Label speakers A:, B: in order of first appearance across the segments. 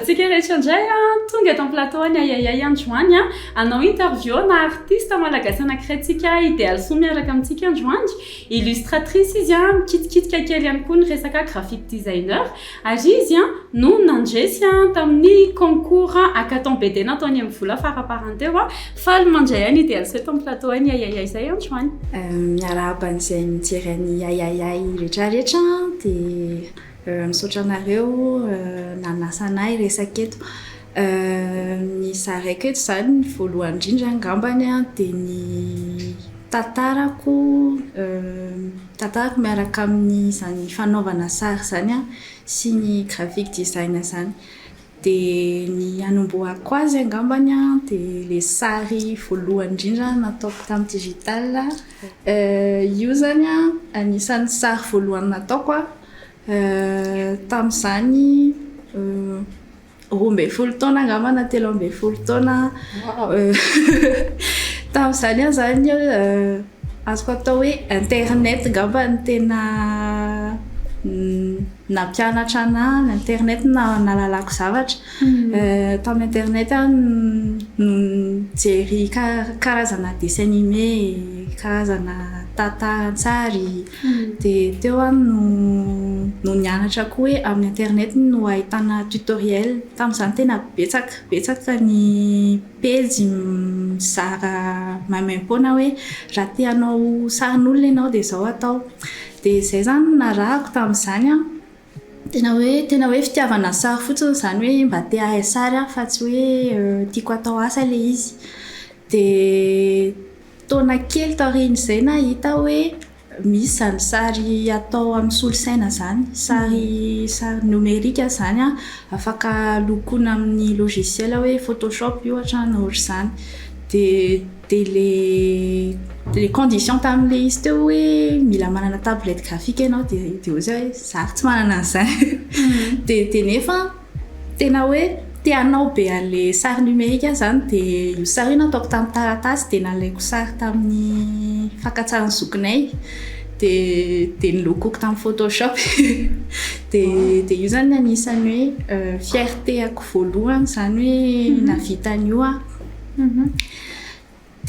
A: antsika rehetra indray tonga eto amin'ny plateau ny Ayayay androany hanao interview na artiste malagasy anankiray tsika, Idealisoa, miaraka amintsika androany. Illustratrice izy, mikitikitika kely ihany koa ny resaka graphic designer, ary izy no nandresy tamin'ny concours hackathon BD nataony amin'ny vola faraparany teo. Faly mandray any Idealisoa eto amin'ny plateau ny Ayayay izay androany.
B: Miarahaba an'izay mijery ny Ayayay rehetrarehetra, dia misaotra anareo nanasa anahy resaka eto. Ny zaraiko eto izany, ny voalohany indrindra angambany dia ny tantarako miaraka amin'izany fanaovana sary izany sy ny graphic design izany. Dia ny hanombohako azy angambany dia ilay sary voalohany indrindra nataoko tamin'ny digital. Io izany anisan'ny sary voalohany nataoko tamin'izany 12 taona angamba na 13 taona. Tamin'izany aho izany, azoko atao hoe internet angamba no tena nampianatra anahy, ny internet no nahalalako zavatra. Tamin'ny internet aho no nijery karazana dessin animé, karazana tantara an-tsary, dia teo aho no nianatra koa hoe amin'ny internet no ahitana tutoriel. Tamin'izany tena betsaka betsaka ny pejy mizara maimaim-poana hoe raha te hanao sarin'olona ianao dia izao atao. Dia izay izany no narahako tamin'izany. Tena hoe fitiavana sary fotsiny izany, hoe mba te hahay sary aho fa tsy hoe tiako atao asa ilay izy. Dia taona kely taorian'izay nahita hoe misy izany sary atao amin'ny solosaina izany, sary nomerika izany, afaka lokoina amin'ny logiciel hoe Photoshop ohatra na ohatr'izany. Dia le condition tamin'ilay izy teo hoe mila manana tablette graphique ianao, dia hoy zaho hoe izaho tsy manana an'izany. Dia nefa tena hoe te hanao be an'ilay sary numérique aho izany, dia io sary io nataoko tamin'ny taratasy, dia nalaiko sary tamin'ny fakan-tsarin'ny zokinay, dia nolokoiko tamin'ny Photoshop. Dia io izany anisan'ny hoe fierté-ako voalohany izany hoe nahavita an'io aho.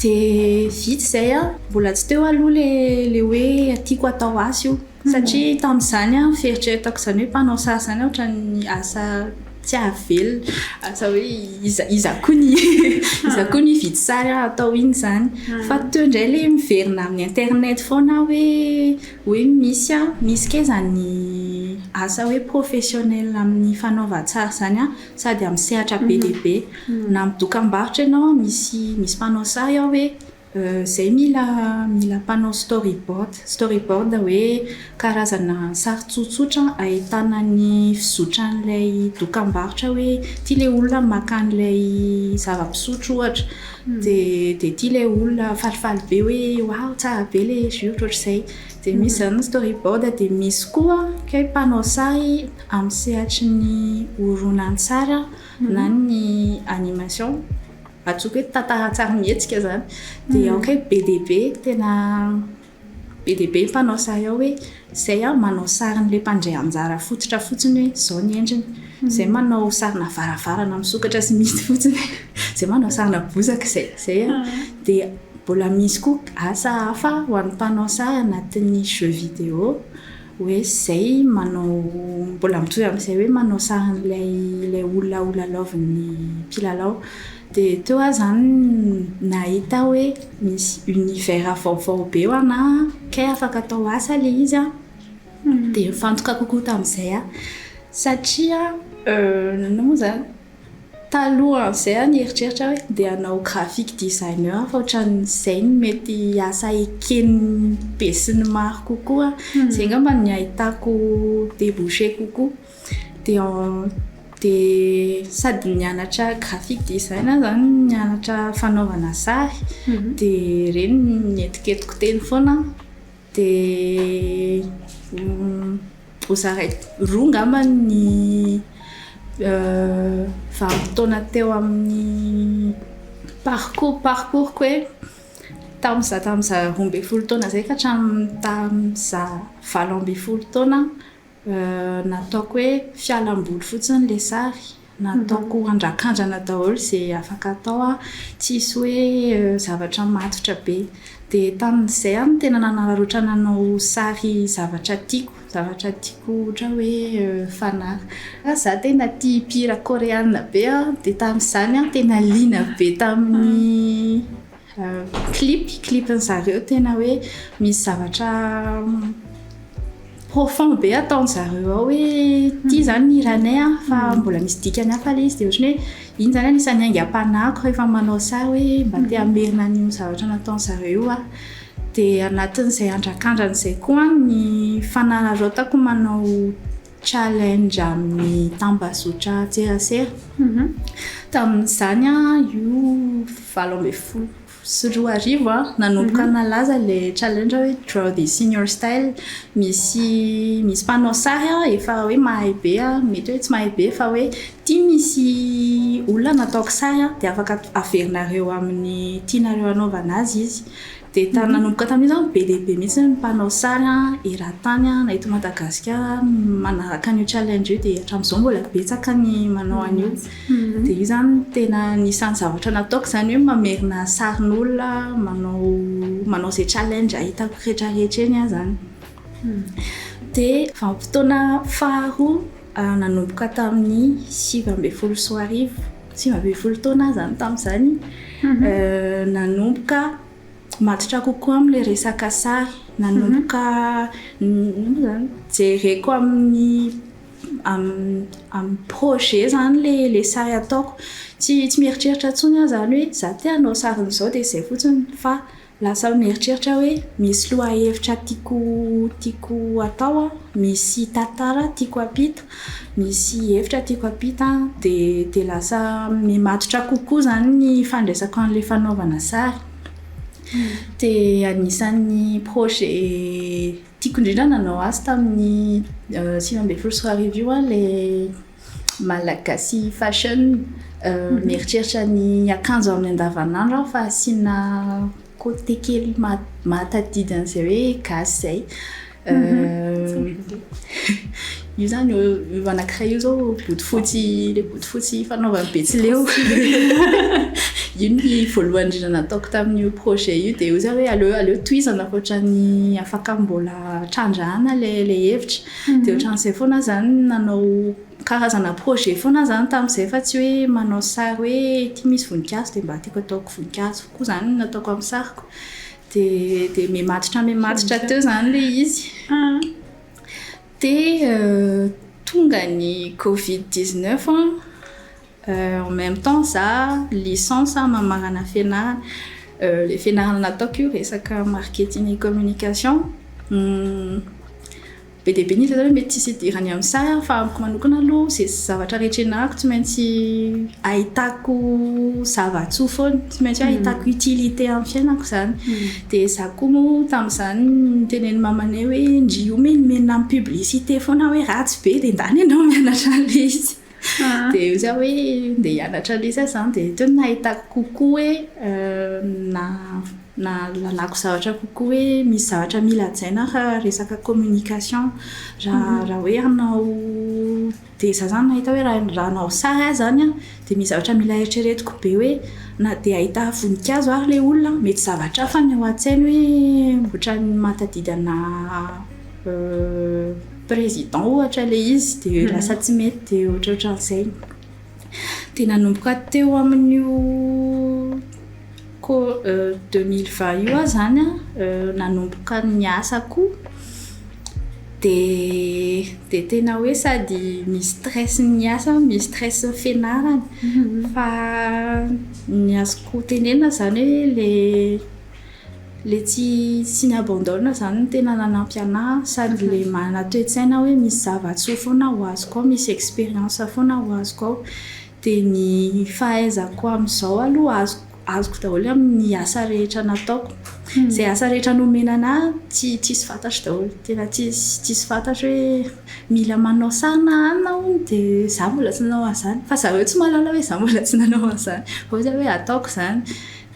B: Dia vita izay, mbola tsy teo aloha ilay hoe tiako atao asa io, satria tamin'izany fieritreretako izany hoe mpanao sary izany ohatran'ny asa tsy ahavelona, asa hoe iza koa ny hividy sary atao iny izany. Fa teo indray ilay miverina amin'ny internet foana aho hoe misy kay izany asa hoe professionnel amin'ny fanaovan-tsary izany, sady amin'ny sehatra be dia be. Na amin'ny dokam-barotra ianao, misy mpanao sary ao hoe izay mila mpanao storyboard. Storyboard hoe karazana sary tsotsotra ahitana ny fizotran'ilay dokam-barotra, hoe ity ilay olona maka an'ilay zava-pisotro ohatra, dia ity ilay olona falifaly be hoe waouh, tsara be ilay jus, ohatrohatr'izay. Dia misy izany ny storyboard, dia misy koa kay mpanao sary amin'ny sehatry ny horonan-tsary na ny animation, antsoiko hoe tantara-tsary mihetsika izany. Dia ao kay be dia be, tena be dia be mpanao sary ao, hoe izay manao sarin'ilay mpandray anjara fototra fotsiny hoe izao ny endriny, izay manao sarina varavarana misokatra sy mihidy fotsiny, izay manao sarina bozaka, izay. Dia mbola misy koa asa hafa ho an'ny mpanao sary anatin'ny jeu vidéo, hoe izay manao, mbola mitohy amin'izay hoe manao sarin'ilay ilay olona ho lalaovin'ny mpilalao. Dia teo aho izany nahita hoe misy univers vaovao be ho anahy kay afaka atao asa ilay izy. Dia nifantoka kokoa tamin'izay aho, satria naninona moa izany, talohan'izay aho nieritreritra hoe andeha hanao graphic designer fa ohatran'izay no mety asa eken'ny be sy ny maro kokoa. Izay angamba no ahitako débouché kokoa. Dia sady nianatra graphic design aho izany, nianatra fanaovana sary, dia ireny nentikentiko teny foana. Dia ho zaraiko roa angamba ny vanim-potoana teo amin'ny parcours-ko, hoe tamin'izaho 12 taona izay ka hatramin'ny tamin'izaho 18 taona, nataoko hoe fialamboly fotsiny ilay sary. Nataoko andrakandrana daholo izay afaka atao an, tsisy hoe zavatra matotra be. Dia tamin'izay aho no tena nanararaotra nanao sary zavatra tiako, zavatra tiako ohatra hoe fanahy. Izaho tena tia mpihira koreana be an, dia tamin'izany aho tena liana be tamin'ny clip, clip-n'ny zareo tena hoe misy zavatra profond be ataon'zareo ao hoe ity izany ny hiranay an, fa mbola misy dikany hafa ilay izy dia ohatran'ny hoe iny izany anisan'ny aingam-panahiko rehefa manao sary hoe mba te hamerina an'io zavatra nataon'zareo io aho. Dia anatin'izay andrakandrana izay koa ny fanararaotako manao challenge amin'ny tambazotra an-tserasera. Tamin'izany an, io 2018 an, nanomboka nalaza ilay challenge hoe draw this in your style. Misy misy mpanao sary an, efa hoe mahay be an, mety hoe tsy mahay be fa hoe ity misy olona nataoko sary an, dia afaka averinareo amin'ny tianareo hanaovana azy izy. Dia nanomboka tamin'io izany be dia be mihitsy ny mpanao sary eran-tany na eto Madagasikara manaraka an'io challenge io dia hatramin'izao mbola betsaka ny manao an'io. Dia io izany tena anisan'ny zavatra nataoko izany hoe mamerina sarin'olona, manao manao izay challenge hitako rehetrarehetra eny aho izany. Dia vanim-potoana faharoa nanomboka tamin'ny 2019, 19 taona aho izany tamin'izany, nanomboka matotra kokoa amin'ilay resaka sary, nanomboka inona moa izany, jereko amin'ny amin'ny projet izany ilay ilay sary ataoko. Tsy tsy mieritreritra intsony aho izany hoe izaho te hanao sarin'izao dia izay fotsiny fa lasa mieritreritra hoe misy lohahevitra tiako tiako atao an, misy tantara tiako hampita, misy hevitra tiako hampita an, dia dia lasa mimatotra kokoa izany ny fandraisako an'ilay fanaovana sary. Dia anisan'ny projet tiako indrindra nanao azy tamin'ny 2019 io an ilay Malagasy fashion. Mieritreritra ny akanjo amin'ny andavanandro aho fa asiana côté kely mahatadidy an'izay hoe gasy izay. Io izany io anankiray io izao bodofotsy ilay bodofotsy fanaovan'ny betsileo. Io ny voalohany indrindra nataoko tamin'io projet io dia hoy za hoe aleo aleo tohizana fa ohatran'ny afaka mbola trandrahana ilay ilay hevitra. Dia ohatran'izay foana aho izany nanao karazana projet foana aho izany tamin'izay fa tsy hoe manao sary hoe ity misy voninkazo dia mba tiako ataoko voninkazo koa izany no nataoko amin'ny sariko. Dia dia mihamatotra mihamatotra teo izany ilay izy. Dia tonga ny covid 19 an, en même temps za licence mamarana fianarana. Ilay fianarana nataoko io resaka marketing et communication. Be dia be ny hita hoe mety tsisy idirany amin'ny sary an, fa amiko manokana aloha izay zavatra rehetra ianarako tsy maintsy ahitako zava-tsoa foana, tsy maintsy hoe ahitako utilité amin'ny fiainako izany. Dia izaho koa moa tamin'izany notenenin'i mamanay hoe ndry io menomenona amin'ny publicité foana hoe ratsy be dia ndany ianao mianatra an'ilay izy. Dia hoy izaho hoe ndeha hianatra an'ilay izy aho izany dia teo no nahitako kokoa hoe na nahalalako zavatra kokoa hoe misy zavatra mila hajaina raha resaka communication. Raha raha hoe hanao dia izaho izany nahita hoe raha raha hanao sary aho izany an, dia misy zavatra mila eritreretiko be hoe na dia hahita voninkazo ary ilay olona mety zavatra hafa ny ao an-tsainy hoe ohatran'ny mahatadidy ana président ohatra ilay izy dia lasa tsy mety dia ohatrohatran'izay. Dia nanomboka teo amin'io ko 2020 io aho izany an, nanomboka niasa koa dia dia tena hoe sady misy stress ny asa, misy stress ny fianarana fa ny azoko tenenina izany hoe ilay ilay tsy tsy ni-abandonne izany no tena nanampy anahy sady ilay manana toe-tsaina hoe misy zava-tsoa foana ho azoko ao, misy expérience foana ho azoko ao. Dia ny fahaizako amin'izao aloha azoko azoko daholo amin'ny asa rehetra nataoko. Izay asa rehetra nomena anahy tsy tsisy fantatro daholo, tena tsisy tsisy fantatro hoe mila manao sary na anona hono dia izaho mbola tsy nanao an'izany. Fa zareo tsy mahalala hoe izaho mbola tsy nanao an'izany. Fa hoy zareo hoe ataoko izany.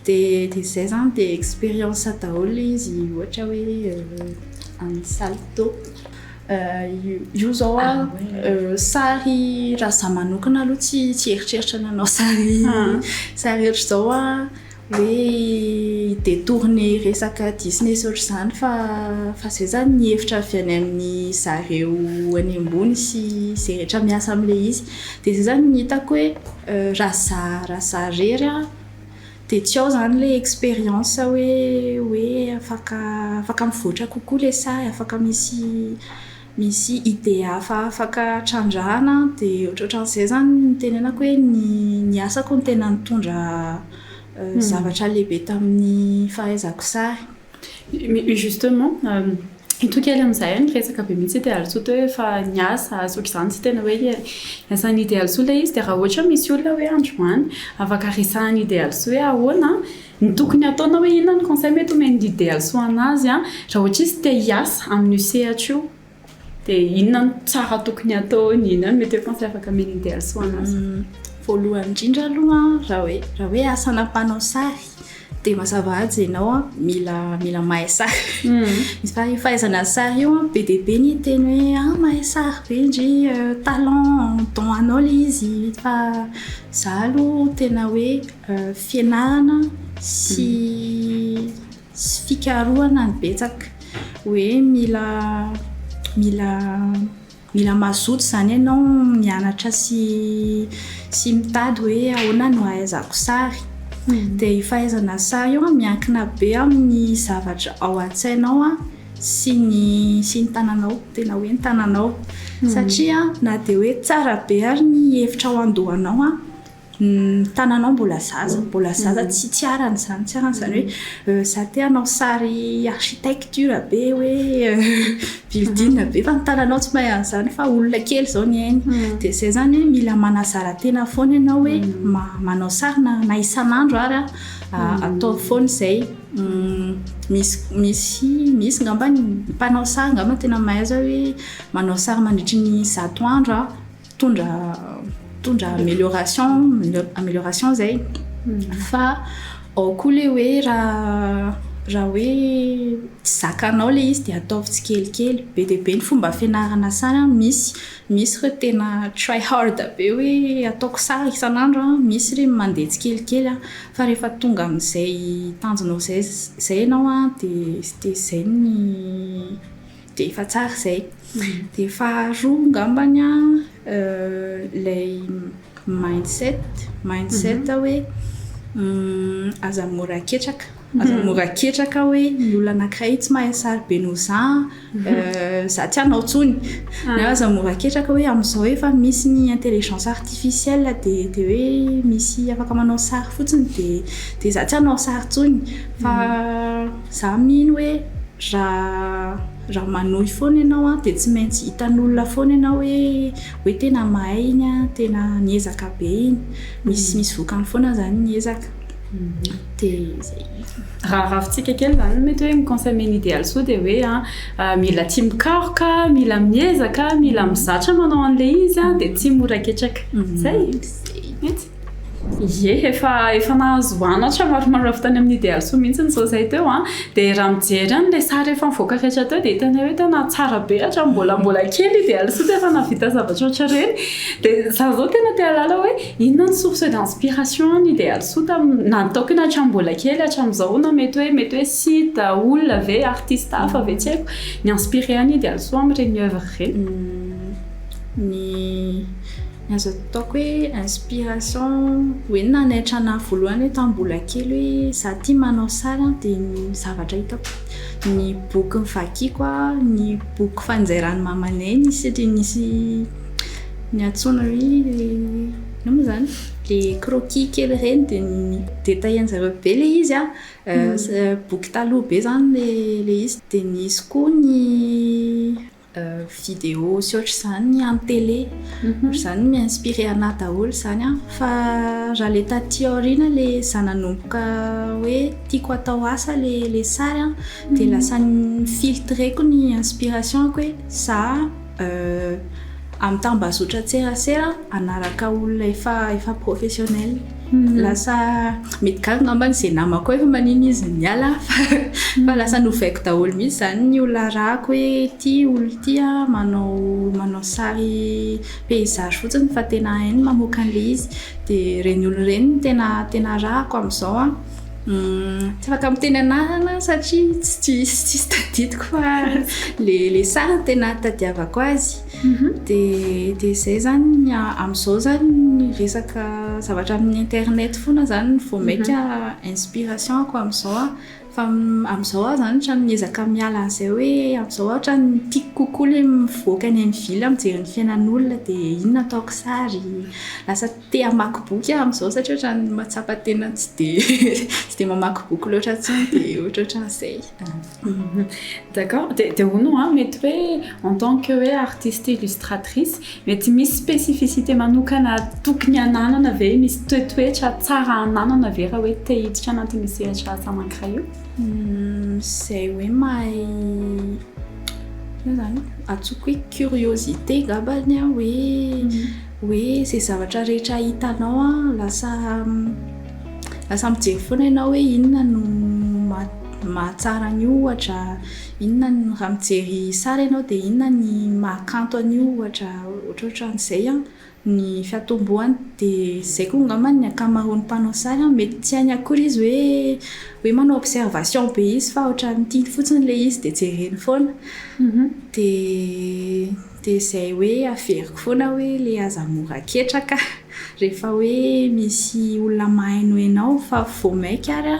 B: Dia dia izay izany dia expérience daholo ilay izy ohatra hoe amin'ny salto. Io zao a, sary raha za manokana aloha tsy eritreritra ny hanao sary ohatr'izao a, hoe détourner resaka Disney sy ohatr'izany, fa zay zany ny hevitra avy any amin'ny zareo any ambony sy zay rehetra miasa amin'ilay izy. Dia zay zany ny hitako hoe raha za rery a, dia tsy ao zany le expérience hoe afaka mivoatra kokoa le sary, afaka misy idée hafa afaka trandrahana. Dia ohatrohatran'izay zany no tenenako hoe ny asako no tena nitondra zavatra lehibe tamin'ny fahaizako sary.
A: Mais justement, ito kely amin'izay ny resaka be mihitsy Idealisoa hoe efa niasa sy ohatr'izany, tsy tena hoe niasan'ny Idealisoa ilay izy. Dia raha ohatra misy olona hoe androany afaka resahan'ny Idealisoa hoe ahoana ny tokony ataona, hoe inona ny conseil mety omen'ny Idealisoa anazy a, raha ohatra izy te hiasa amin'io sehatra io, dia inona no tsara tokony ataony, inona no mety hoe conseil afaka omen'ny Idealisoa anazy?
B: Voalohany indrindra aloha, raha hoe asana mpanao sary, dia mazava azy ianao a mila mahay sary. Fa io fahaizana sary io a, be dia be ny teny hoe: "Ah, mahay sary be ndry, talent, don anao le izy." Fa za aloha tena hoe fianarana sy fikarohana ny betsaka, hoe mila mazoto zany ianao mianatra sy mitady hoe ahoana no ahaizako sary. Dia io fahaizana sary io a, miankina be amin'ny zavatra ao an-tsainao a sy ny tananao, tena hoe ny tananao, satria na dia hoe tsara be ary ny hevitra ao an-dohanao a, ny tananao mbola zaza, tsy arany zany, tsy arany zany hoe za te hanao sary architecture be, hoe building be, fa ny tananao tsy mahay an'izany, fa olona kely zao ny hainy. Dia izay zany hoe mila manazara-tena foana ianao hoe manao sary na isan'andro ary a, atao foana izay. Misy ngamba ny mpanao sary ngamba tena mahay zao hoe manao sary mandritry ny 100 andro a, tondra amélioration zay. Fa ao koa le hoe raha hoe tsy zakanao le izy, dia ataovy tsikelikely. Be dia be ny fomba fianarana sary a. Misy ireo tena try hard be hoe ataoko sary isan'andro a, misy re mandeha tsikelikely a, fa rehefa tonga amin'izay tanjonao zay ianao a, dia zay ny dia efa tsara izay. Dia faharoa ngambany a, ilay mindset hoe aza mora ketraka, aza mora ketraka hoe ny olona anankiray tsy mahay sary be noho za, za tsy hanao intsony, na aza mora ketraka hoe amin'izao efa misy ny intelligence artificielle, dia hoe misy afaka manao sary fotsiny, dia za tsy hanao sary intsony. Fa za mino hoe raha manohy foana ianao a, dia tsy maintsy hitan'olona foana ianao hoe tena mahay iny a, tena niezaka be iny, misy vokany foana zany ny ezaka. Dia zay.
A: Raha rafintsika kely zany, mety hoe mi-conseil meny Idealisoa dia hoe a, mila tia mikaroka, mila miezaka, mila mizatra manao an'ilay izy a, dia tsy mora ketraka zay mihitsy. Ie, efa nahazo anatra maromaro avy tany amin'ny Idealisoa mihitsy ny zao zay teo a. Dia raha mijery an'ilay sary efa mivoaka rehetra teo, dia hitanay hoe tena tsara be hatramin'ny mbola kely Idealisoa dia efa nahavita zavatra ohatra ireny. Dia za zao tena te hahalala hoe inona ny source d'inspiration ny Idealisoa nataoko na hatramin'ny mbola kely hatramin'izao, na mety hoe site, olona ve, artiste hafa ve, tsy haiko, ny inspiré any Idealisoa amin'ireny œuvre ireny.
B: Ny azo ataoko hoe inspiration, hoe nanaitra anahy voalohany hoe tamin'ny mbola kely hoe za tia manao sary a, dia ny zavatra hitako, ny boky novakiko a, ny boky fanjairan'ny mamanay, nisy ny antsoina hoe ino moa zany, le croquis kely ireny, dia détaillé-njareo be le izy a, boky taloha be zany le izy. Dia nisy koa ny vidéo sy ohatr'izany amin'ny télé, ohatr'izany mi-inspiré anahy daholo zany a. Fa raha le taty aoriana, le za nanomboka hoe tiako atao asa le sary a, dia lasa nifiltreko ny inspiration-ko hoe za amin'ny tambazotra tserasera hanaraka olona efa professionnel. Lasa mety gaga angambany izay namako hoe fa manina izy niala fa lasa novaiko daholo mihitsy izany ny olona arahako hoe ity olona ity manao manao sary paysage fotsiny fa tena hainy mamoaka an'ilay izy. Dia ireny olona ireny no tena tena arahako amin'izao an. Tsy afaka miteny anarana aho satria tsy tsisy tadidiko fa le le sary no tena tadiavako azy. Dia dia izay izany amin'izao izany ny resaka zavatra amin'ny internet foana izany no vao mainka inspiration-ko amin'izao an. Fa amin'izao aho izany ohatran'ny miezaka miala an'izay hoe amin'izao aho ohatran'ny tiako kokoa ilay mivoaka any amin'ny ville mijery ny fiainan'olona dia iny no ataoko sary. Lasa te hamaky boky aho amin'izao satria ohatran'ny mahatsapa tena tsy dia tsy dia mamaky boky loatra intsony dia ohatrohatran'izay.
A: D'accord. Dia dia hono hoa, mety hoe en tant que hoe artiste illustratrice, mety misy spécificité manokana tokony hananana ve, misy toetoetra tsara hananana ve raha hoe te hiditra anatin'io sehatra asa anankiray io?
B: Izay hoe mahay, inona izany, antsoiko hoe curiosité angambany aho hoe hoe izay zavatra rehetra hitanao an, lasa lasa mijery foana ianao hoe inona no mahatsara an'io ohatra, inona no raha mijery sary ianao dia inona ny mahakanto an'io ohatra, ohatrohatran'izay an ny fiatombohany. Dia izay koa angamba ny ankamaroan'ny mpanao sary an, mety tsy hainy akory izy hoe hoe manao observation be izy fa ohatran'ny tiany fotsiny ilay izy dia jereny foana. Dia dia izay hoe averiko foana hoe ilay aza mora ketraka rehefa hoe misy olona mahay noho ianao fa vao mainka ary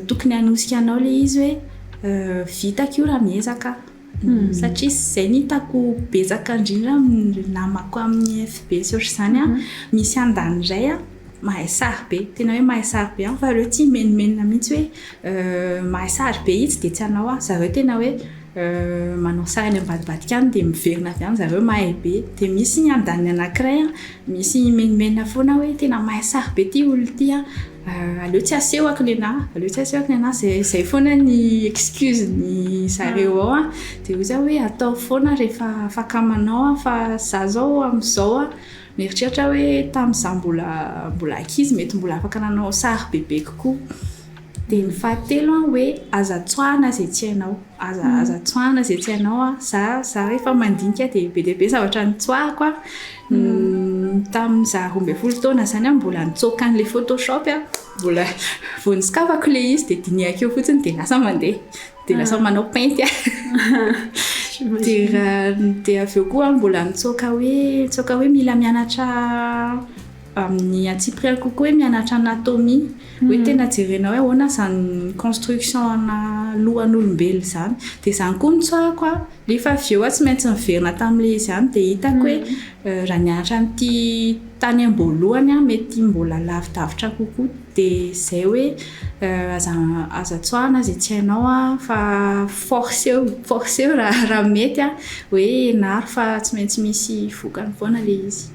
B: tokony hanosika anao ilay izy hoe vitako io raha miezaka aho. Satria izay no hitako betsaka indrindra amin'ny namako amin'ny FB sy ohatr'izany an, misy andaniny iray an, mahay sary be, tena hoe mahay sary be an, fa ireo tsy himenomenona mihitsy hoe mahay sary be itsy dia tsy hanao an, zareo tena hoe manao sary any ambadibadika any dia miverina avy any zareo mahay be. Dia misy ny andaniny anankiray an, misy mimenomenona foana hoe tena mahay sary be ity olona ity an, Aleo tsy asehoko nenah, aleo tsy asehoko nenah, zay zay foana ny excuse ny zareo ao an, dia hoy za hoe ataovy foana rehefa afaka manao an, fa za zao amin'izao an, mieritreritra hoe tamin'izaho mbola mbola ankizy mety mbola afaka nanao sary bebe kokoa. Dia ny fahatelo an, hoe aza tsoahana izay tsy hainao, aza aza tsoahana izay tsy hainao an, za za rehefa mandinika dia be dia be zavatra nitsoahako an, Tamin'izaho 12 taona izany aho mbola nitsoaka an'ilay photoshop aho, mbola vao nisokafako ilay izy dia dinihako eo fotsiny dia lasa mandeha, dia lasa manao painty aho. Dia raha dia avy eo koa aho mbola nitsoaka hoe nitsoaka hoe mila mianatra amin'ny antsipiriany kokoa hoe mianatra anatomie, hoe tena jerena hoe ahoana izany construction ana lohan'olombelona izany. Dia izany koa nitsoahako an. Nefa avy eo aho tsy maintsy niverina tamin'ilay izy ihany dia hitako hoe raha nianatra an'ity tany am-boalohany aho mety mbola lavidavitra kokoa. Dia izay hoe aza aza tsoahina izay tsy hainao an, fa forceo, forceo raha mety an, hoe ianaro fa tsy maintsy misy vokany foana ilay izy.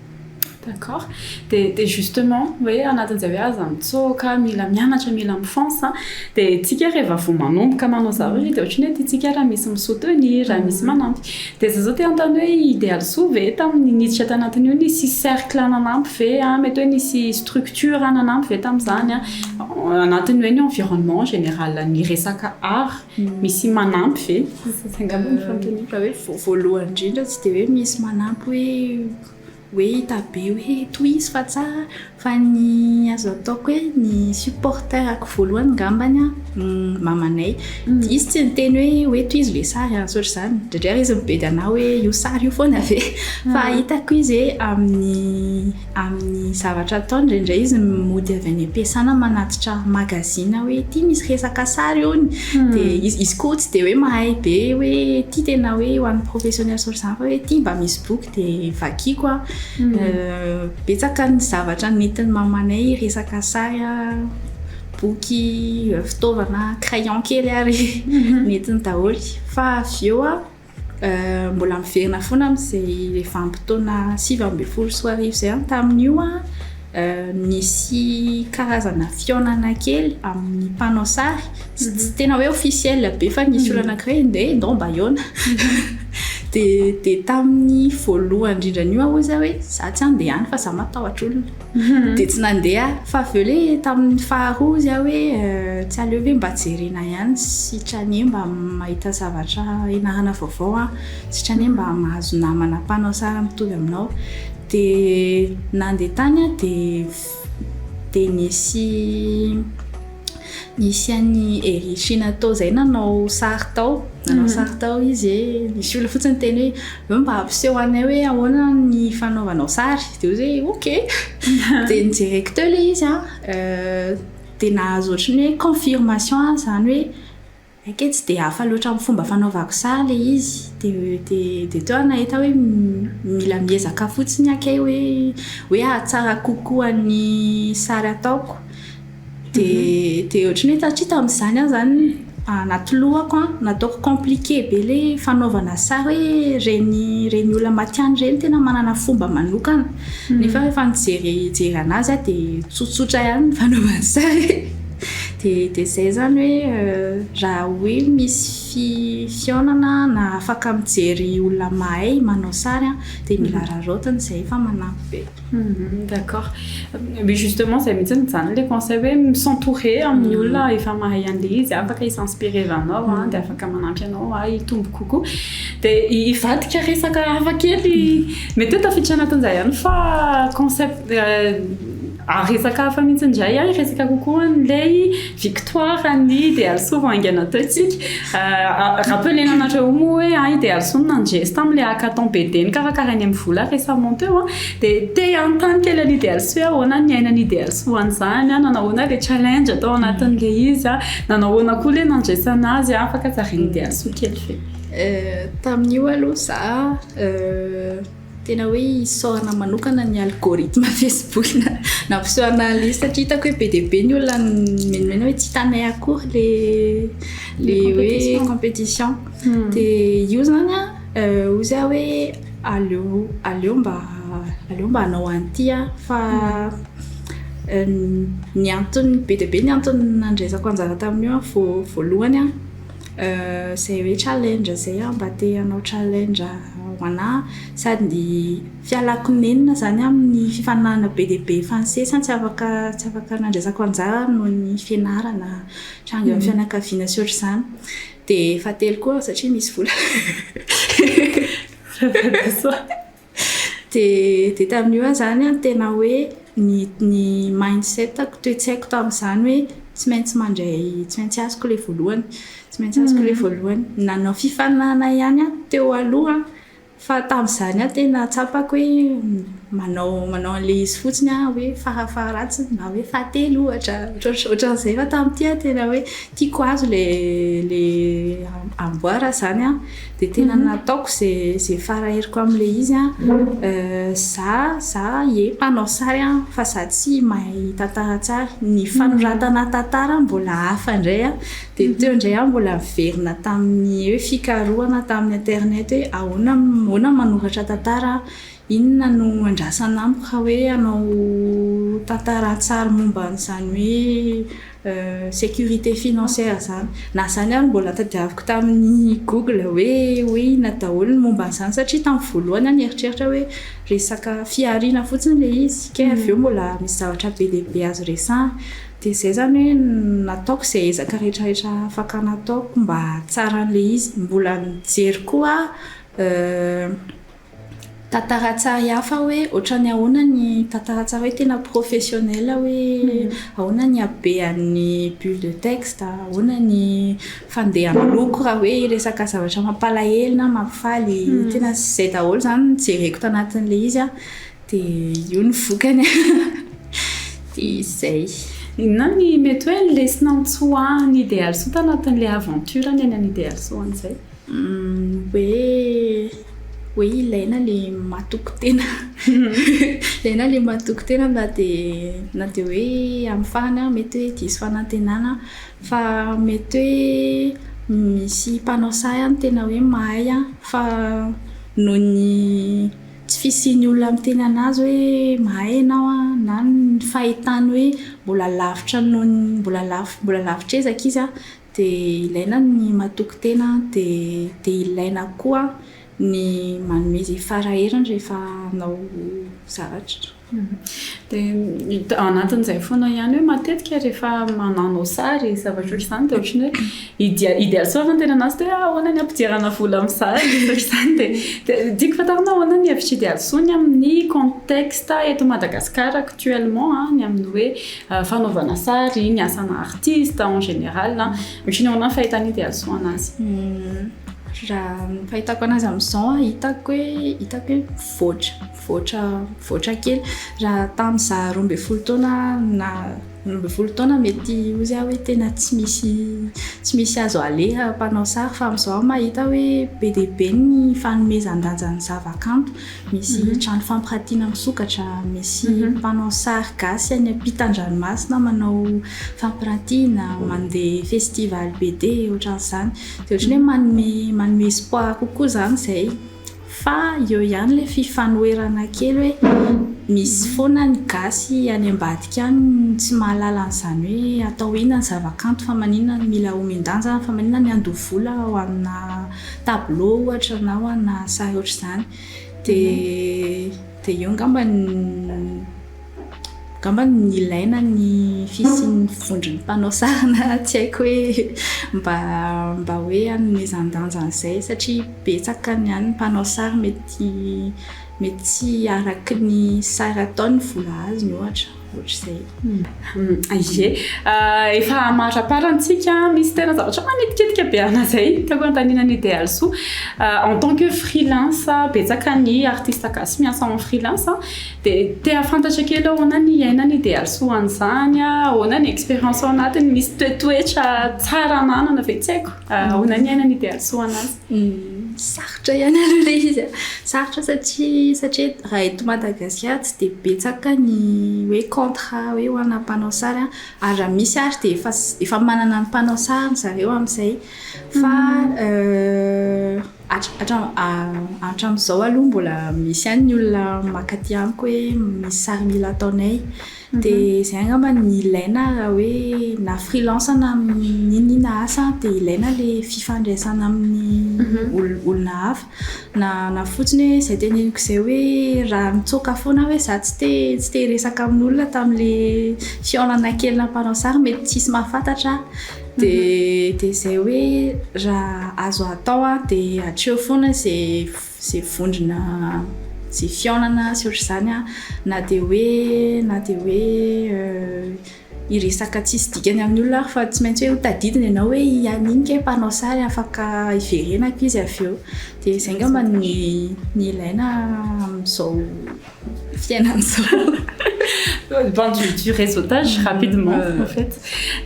A: D'accord. Dia dia justement hoe anatin'izay hoe aza mitsoaka, mila mianatra, mila mifonce an, dia tsika rehefa vao manomboka manao zavatra dia ohatran'ny hoe tiantsika raha misy mi-soutenir, raha misy manampy. Dia za zao te hanontany hoe i Idealisoa ve tamin'ny niditra tanatin'io nisy cercle nanampy ve an, mety hoe nisy structure nanampy ve tamin'izany an, anatin'ny hoe ny environnement en général ny resaka art, misy manampy ve? Zay angamba no fanontaniako.
B: Raha hoe voalohany indrindra tsy dia hoe misy manampy hoe hoe hita be hoe tohizo fa tsara fa ny azo ataoko hoe ny supporter-ko voalohany ngambany an, mamanay. Izy tsy niteny hoe hoe tohizo ilay sary an, tsy ohatr'izany. Indraindray ary izy mibedy anà hoe io sary io foana ve? Fa hitako izy hoe amin'ny amin'ny zavatra ataony indraindray izy mody avy any am-piasana manatitra magazine hoe ity misy resaka sary hono. Dia izy izy koa tsy dia hoe mahay be hoe ity tena hoe ho an'ny professionnel sy ohatr'izany fa hoe ity mba misy boky. Dia vakiko an, betsaka ny zavatra nentin'ny mamanay resaka sary an, boky, fitaovana, crayon kely ary nentiny daholo. Fa avy eo an, mbola miverina foana amin'izay vanim-potoana 2019 izay an, tamin'io an nisy karazana fihaonana kely amin'ny mpanao sary, tsy tena hoe officiel be fa nisy olona anankiray ndeha ndao mba hihaona. De tamin'ny voalohany indrindra an'io aho hoy za hoe za tsy handeha any fa za matahotra olona. De tsy nandeha aho. Fa avy eo le tamin'ny faharoa hozy aho hoe tsy aleo ve mba jerena ihany sitrany mba mahita zavatra ianarana vaovao aho, sitrany mba mahazo namana mpanao sary mitovy aminao. De nandeha tany aho de nisy an'i Erichina tao izay nanao sary tao, nanao sary tao izy e, nisy olona fotsiny niteny hoe eo mba hampiseho anay hoe ahoana ny fanaovanao sary, dia hoy izy hoe ok, dia nijereko teo ilay izy an, dia nahazo ohatran'ny hoe confirmation aho izany hoe haika tsy dia hafa loatra amin'ny fomba fanaovako sary ilay izy, dia teo aho nahita hoe mila miezaka fotsiny aho kay hoe hahatsara kokoa ny sary ataoko. Dia ohatran'ny hoe satria tamin'izany aho izany anaty lohako an, nataoko compliqué be ilay fanaovana sary hoe ireny olona matihanina ireny tena manana fomba manokana. Nefa rehefa nijery nijery an'azy aho dia tsotsotra ihany ny fanaovana sary. Dia izay izany hoe raha hoe misy fihaonana na afaka mijery olona mahay manao sary an, dia mila araraotina izay fa manampy be.
A: D'accord. Mais justement zay mihitsy zany le conseil hoe s'entourer amin'ny olona efa mahay an'le izy, afaka hi-s'inspirer anao an, dia afaka manampy anao hitombo kokoa. Dia hivadika resaka hafa kely, mety hoe tafiditra anatin'izay ihany fa concept resaka hafa mihitsy indray an, hiresaka kokoa an'ilay victoire ny Idealisoa vao haingana teo tsika. Rappelena anareo moa hoe Idealisoa no nandresy tamin'ilay hackathon BD nikarakarainy amin'ny vola récemment teo an. Dia te hanontany kely an'i Idealisoa hoe ahoana ny niainan'i Idealisoa an'izany an, nanao ahoana ilay challenge tao anatin'ilay izy an, nanao ahoana koa ilay nandresana azy an, afaka zarain'i Idealisoa kely ve?
B: Tamin'io aloha za tena hoe isaorana manokana ny algorithme Facebook nampiseho an'ilay izy satria hitako hoe be dia be ny olona nimenomenona hoe tsy hitanay akory le hoe compétition. Dia io zany an, hoy za hoe aleo aleo mba aleo mba hanao an'ity aho fa ny antony be dia be ny antony nandraisako anjara tamin'io an, voalohany an, izay hoe challenge izay aho mba te hanao challenge ho anahy sady fialako nenina izany amin'ny fifaninanana be dia be efa nisesy tsy afaka nandraisako anjara noho ny fianarana, tranga eo amin'ny fianakaviana sy ohatr'izany. Dia fahatelo koa satria misy vola. Dia tamin'io aho izany an, tena hoe ny mindset-ko, toe-tsaiko tamin'izany hoe tsy maintsy mandray, tsy maintsy azoko ilay voalohany, tsy maintsy azoko ilay voalohany. Nanao fifaninanana ihany aho teo aloha fa tamin'izany aho tena tsapako hoe manao manao an'ilay izy fotsiny aho hoe farafaharatsiny na hoe fahatelo ohatra, ohatran'izay fa tamin'ity aho tena hoe tiako azo ilay amboara izany an, dia tena nataoko izay faraheriko amin'ilay izy an. Za za ie mpanao sary aho fa za tsy mahay tantara tsara. Ny fanoratana tantara mbola hafa indray an. Dia teo indray aho mbola niverina tamin'ny hoe fikarohana tamin'ny internet hoe ahoana ahoana ny manoratra tantara, inona no andrasana amiko raha hoe hanao tantara an-tsary momba an'izany hoe sécurité financière izany. Na izany ary mbola tadiaviko tamin'ny Google hoe hoe inona daholo ny momba an'izany satria tamin'ny voalohany aho nieritreritra hoe resaka fihariana fotsiny ilay izy kay avy eo mbola misy zavatra be dia be azo resahana. Dia izay izany hoe nataoko izay ezaka rehetrarehetra afaka nataoko mba hahatsara an'ilay izy. Mbola nijery koa aho tantara an-tsary hafa hoe ohatran'ny ahoana ny tantara an-tsary hoe tena professionnel hoe ahoana ny habean'ny bulle de texte, ahoana ny fandehan'ny loko raha hoe resaka zavatra mampalahelo na mampifaly. Tena izay daholo izany no jereko tanatin'ilay izy an. Dia io ny vokany Dia izay.
A: Inona ny mety hoe lesona notsoahan'i Idealisoa tanatin'ilay aventure niainan'i Idealisoa an'izay?
B: Hoe hoe ilaina ilay matoky tena. Ilaina ilay matoky tena na dia na dia hoe amin'ny farany ary mety hoe diso fanantenana fa mety hoe misy mpanao sahy any tena hoe mahay fa noho ny tsy fisian'ny olona miteny an'azy hoe mahay ianao an, na ny fahitany hoe mbola lavitra noho ny mbola mbola lavitra ezaka izy an, dia ilaina ny matoky tena, dia dia ilaina koa Ny manome izay fara heriny rehefa hanao zavatra.
A: Dia ao anatin'izay foana ihany hoe matetika rehefa manao sary zavatra ohatr'izany dia ohatran'ny hoe idea- idealy soa ny tena anazy dia hoe ahoana ny hampidirana vola amin'ny sary ohatr'izany dia dia tiako fantarina ahoana ny hevitry Idealisoa ny amin'ny contexte eto Madagasikara actuellement ny amin'ny hoe fanaovana sary, ny asana artiste en général, ohatran'ny ahoana ny fahitan'i Idealisoa anazy?
B: Raha ny fahitako anazy amin'izao hitako hoe hitako hoe mivoatra, mivoatra, mivoatra kely. Raha tamin'izaho 12 taona na 12 taona mety hozy aho hoe tena tsy misy tsy misy azo aleha mpanao sary fa amin'izao aho mahita hoe be dia be ny fanomezan-danja ny zavakanto. Misy trano fampiratiana misokatra, misy mpanao sary gasy any ampitan-dranomasina manao fampiratiana, mandeha festival BD ohatran'izany. Dia ohatran'ny hoe manome manome espoir kokoa izany izay. Fa eo ihany ilay fifanoherana kely hoe misy foana ny gasy any ambadika any tsy mahalala an'izany hoe atao inona ny zavakanto fa maninona no mila omen-danja, fa maninona ny handoa vola ho anà tableau ohatra na ho anà sary ohatr'izany. Dia dia eo angamba ny Angamba ny ilaina ny fisian'ny vondron'ny mpanao sary na tsy haiko hoe mba mba hoe hanomezan-danja an'izay satria betsaka ny any ny mpanao sary mety mety tsy araky ny sary ataony ny vola azony ohatra, ohatr'izay.
A: Ie, efa hamaraparana tsika, misy tena zavatra manitikitika be ana izay tiako anontaniana an'i Idealisoa. En tant que freelance, betsaka ny artiste gasy miasa en freelance, Dia te hahafantatra kely ahoana ny iainan'i Idealisoa an'izany, ahoana ny expérience ao anatiny, misy toetoetra tsara ananana ve? Tsy haiko. Ahoana ny iainan'i Idealisoa anazy?
B: Sarotra ihany aloha ilay izy a. Sarotra satria satria raha eto Madagasikara tsy dia betsaka ny hoe contrat hoe ho ana mpanao sary an, ary raha misy ary dia efa efa manana ny mpanao sariny zareo amin'izay. Fa Hatramin'izao aloha mbola misy ihany ny olona mankaty amiko hoe misy sary mila ataonay. Dia izay angamba no ilaina raha hoe na freelance na n'inon'inona asa dia ilaina ilay fifandraisana amin'ny olona hafa. Na na fotsiny hoe izay teneniko izay hoe raha mitsoaka foana aho hoe izaho tsy te tsy te hiresaka amin'olona tamin'ilay fihaonana kely nampanao sary mety tsisy mahafantatra ahy. Dia dia izay hoe raha azo atao an, dia hatreo foana izay izay vondrona izay fihaonana sy ohatr'izany an, na dia hoe na dia hoe hiresaka tsisy dikany amin'ny olona ary fa tsy maintsy hoe ho tadidina ianao hoe i an'iny kay mpanao sary afaka hiverenako izy avy eo. Dia izay angamba ny ny ilaina amin'izao fiainana izao.
A: Bon, du réseautage rapidement en fait.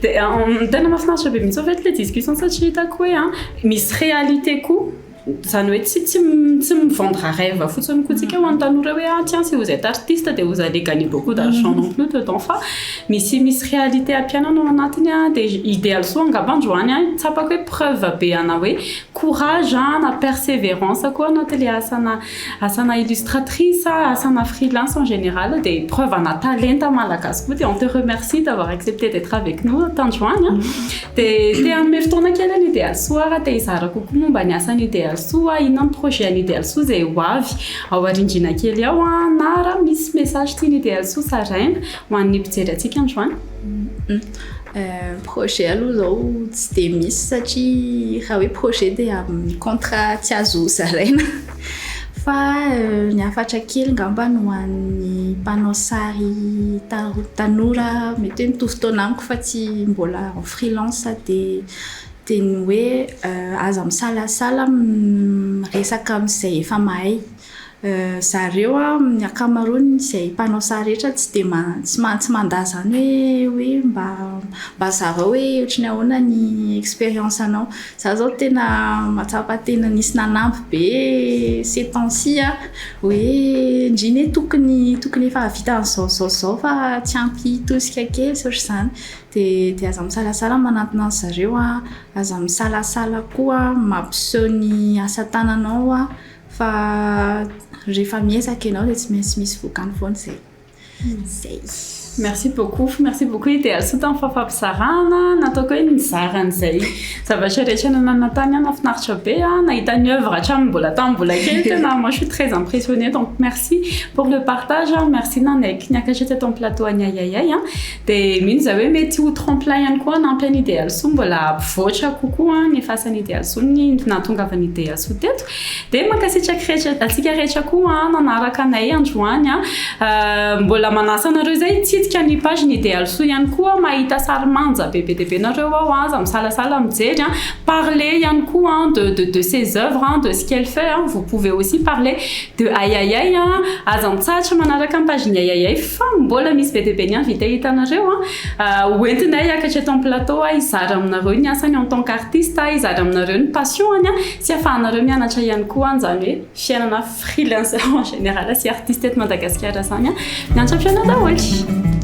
A: Dia tena mahafinaritra be mihitsy en fait ilay discussion satria hitako hoe an, misy réalité koa, izany hoe tsy tsy tsy mi-vendre rêve fotsiny koa tsika ho an'ny tanora hoe ah tiens si vous êtes artiste dia vous allez gagner beaucoup d'argent non plus dedans fa misy misy réalité am-piainana ao anatiny an, dia Idealisoa angamba androany an, tsapako hoe preuve be ana hoe courage na persévérance koa anatin'ilay asana Asana illustratrice, asana freelance en général dia preuve ana talenta malagasy koa dia on te remercie d'avoir accepté d'être avec nous tandroany an. Dia te hanome fotoana kely an'i Idealisoa raha te hizara kokoa momba ny asan'i Idealisoa, inona ny projet an'i Idealisoa izay ho avy ao arindrina kely ao an, na raha misy message tian'i Idealisoa zaraina ho an'ny mpijery antsika androany.
B: Projet aloha izao tsy dia misy satria raha hoe projet dia amin'ny contrat tsy azo zaraina. Fa ny hafatra kely angamba no ho an'ny mpanao sary tanora mety hoe mitovy taona amiko fa tsy mbola en freelance dia dia ny hoe aza misalasala miresaka amin'izay efa mahay. Zareo an, ny ankamaroany izay mpanao sary rehetra tsy dia tsy tsy mandà izany hoe hoe mba mba zarao hoe ohatry ny ahoana ny expérience anao. Izaho izao tena mahatsapa tena nisy nanampy be ces temps-ci an, hoe ndry anie tokony tokony efa hahavita an'izao izao izao fa tsy ampy tosika kely sy ohatr'izany. Dia dia aza misalasala manantona an'zareo an, aza misalasala koa mampiseho ny asa tananao an. Fa rehefa miezaka ianao dia tsy maintsy misy vokany foana izay. Izay.
A: Merci beaucoup, merci beaucoup Idealisoa tamin'ny fahafampizarana nataoko hoe nizaran'izay zavatra rehetra nanana tany a. Nafinaritra be a nahita ny œuvre hatramin'ny mbola tamin'ny mbola kely. Tena moi, je suis très impressionnée, donc merci pour le partage, merci nanaiky niakatra teto amin'ny plateau any Ayayay a. Dia mino za hoe mety ho tremplin ihany koa nampy any Idealisoa mbola ampivoatra kokoa ny fahasan'ny Idealisoa ny nahatongavany Idealisoa teto. Dia mankasitraky rehetra antsika rehetra koa nanaraka anay androany a. Mbola manasa anareo zay hitsidika ny page ny Idealisoa ihany koa, mahita sary manja be be dia be nareo ao. Aza misalasala mijery a, parler ihany koa de ses œuvres, de ce qu'elle fait. Vous pouvez aussi parler de Ayayay. Aza mitsahatra manaraka ny page ny Ayayay fa mbola misy be dia be ny invité hitanareo a hoentinay hiakatra eto amin'ny plateau a, hizara aminareo ny asany en tant qu'artiste, hizara aminareo ny passion any a sy ahafahanareo mianatra ihany koa an'izany hoe fiainana freelancer en général sy artiste eto Madagasikara zany a. Mianatra fiaina daholy.